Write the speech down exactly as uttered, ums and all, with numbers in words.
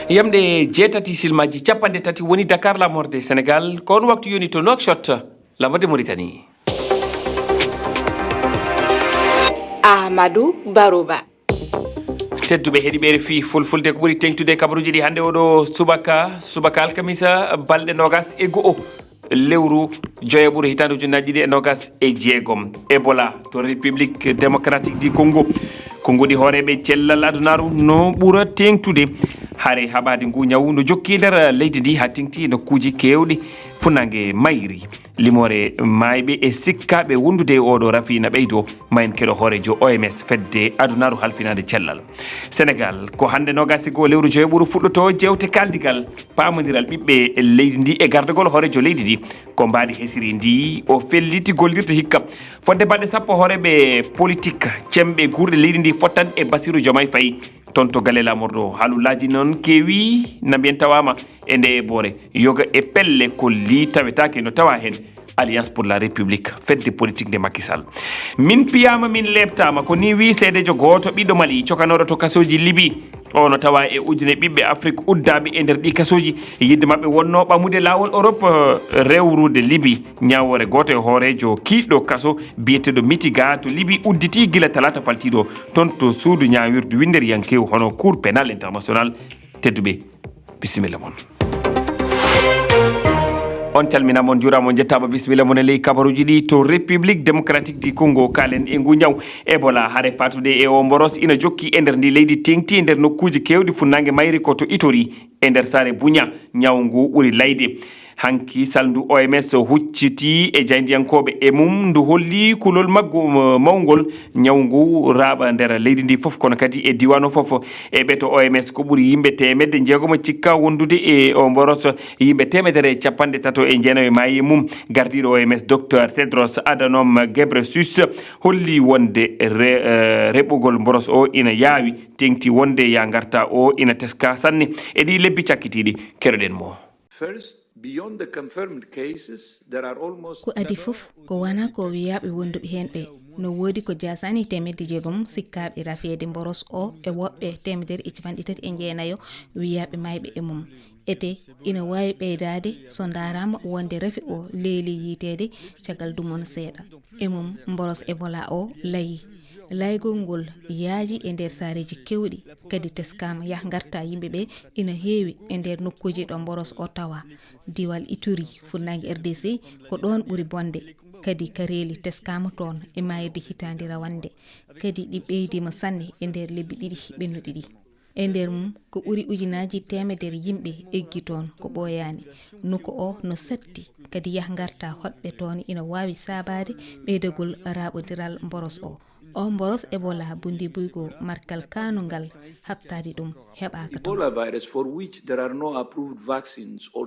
Yamde jeetati silmaji capanɗe tati woni Dakar, la mort de Sénégal. Ko on waktu yoni to Nouakchott, la mort de Mauritanie. Amadou Barouba. Tedduɓe heɗiɓe R F I Fulfulde, ko ɓuri teŋtude kabaruji ɗi hannde oɗo subaka, subaka alkamisa, balɗe nogas e go'o lewru joyaɓuru hitaande ujunnaaji ɗiɗi e nogas e jeegom. Ebola to République Démocratique du Congo. Konguɗi hooreeɓe cellal adunaru no ɓura teeŋtude. Hare haɓaade ngu ñawu no jokki nder leydi ndi haa teeŋti e nokkuuji keewɗi fuɗnaange mayri. Limoore maayɓe e sikkaaɓe wondude e oɗo rafi na ɓeydo. Ma en keɗo hooreejo O M S, fedde adunaru halfinaande cellal. Sénégal, ko hannde noogaas e goo lewru joyaɓuru fuɗɗoto jeewte kaaldigal paamondiral ɓiɓɓe leydi ndi e gardagol hooreejo leydi ndi. Ko mbaadi hesiri ndi o felliti gollirde hikka. Fodde balɗe sappo hooreeɓe politik cemɓe guurɗe leydi ndi fottan e Bassirou Diomaye Faye. Toon to galle laamorɗo, haalullaaji noon keewi, na mbiyen tawaama e nde eɓɓoore. Yoga e pelle kolli tawetaake no tawa heen Alliance pour la République, fedde politique nde Macky Sall. Min piyaama, min leeptaama, ko nii wii seedeejo gooto ɓiɗɗo Mali cokanooɗo to kasooji Libi. O no tawa e ujune ɓiɓɓe Afrik uddaaɓe e nder ɗii kasooji. Yiɗde maɓɓe wonnoo ɓamude laawol Europe, eh, rewrude Libi. Ñaawoore gooto e hooreejo kiiɗɗo kaso biyeteeɗo Mitiga to Libi udditii gila talaata faltiiɗo toon to suudu ñaawirdu winnderiyankeewu hono Cour pénale international. Tedduɓe, bisimilla mon. On calminaama, on njuuraama, on njettaama, bisimilla mon e ley kabaruuji ɗi to République Démocratique du Congo. Kaalen e ngu ñaw Ebola. Hare fatude e o mboros ina jokki e nder ndi leydi, teeŋti e nder nokkuuji keewɗi funnaange mayri ko to Ituri, e nder saare Buña, ñaw ngu ɓuri layde. Hanki salndu O M S hucciti e jaayndiyankooɓe e mum, ndu holli kulol maggu, uh, mawngol. Ñaw ngu raaɓa nder leydi ndi fof, kono kadi e diiwaan o fof. E ɓeto O M S, ko ɓuri yimɓe teemedde jeegom cikka wondude e o mboros. Yimɓe teemedere e capanɗe tato e jeenayo maayi e mum. Gardiiɗo O M S, Docteur Tedros Adhanom Ghebreyesus, holli wonde re-, eh, reɓugol mboros o ina yaawi, teeŋti wonde ya ngarta o ina teska sanne. E ɗi lebbi cakkitiiɗi, keɗoɗen mo. First, beyond the confirmed cases, there are almost Ko adii fof, ko wona ko wiyaaɓe wonduɓe heen ɓe. No woodi ko jaasaani teemedde jeegom sikkaaɓe rafeede mboros o e woɓɓe teemedere e capanɗe tati e jeenayo wiyaaɓe maayɓe e mum. Ete, ina waawi ɓeydaade so ndaaraama wonde rafi o leeli yiiteede caggal dumunna seeɗa. E mum, mboros Ebola o layi. Laygol ngol yaaji e nder saareeji keewɗi, kadi teskaama yah ngarta yimɓe ɓe ina heewi e nder nokkuuji ɗo mboros o tawa. Diiwal Ituri, funnaange R D C, ko ɗoon ɓuri bonde, kadi kareeli teskaama toon e maayirde hitaande rawannde, kadi ɗi ɓeydiima sanne e nder lebbi ɗiɗi ɓennuɗi ɗi. E nder mum, ko ɓuri ujunaaji teemedere yimɓe eggi toon ko ɓooyaani. Nokku o no satti, kadi yah ngarta hoɗɓe toon ina waawi saabaade ɓeydagol raaɓondiral mboros o. O mboros Ebola bundi buygo markal kaanungal haɓtaade ɗum heɓaaka toon. Ebola virus, for which there are no approved vaccines or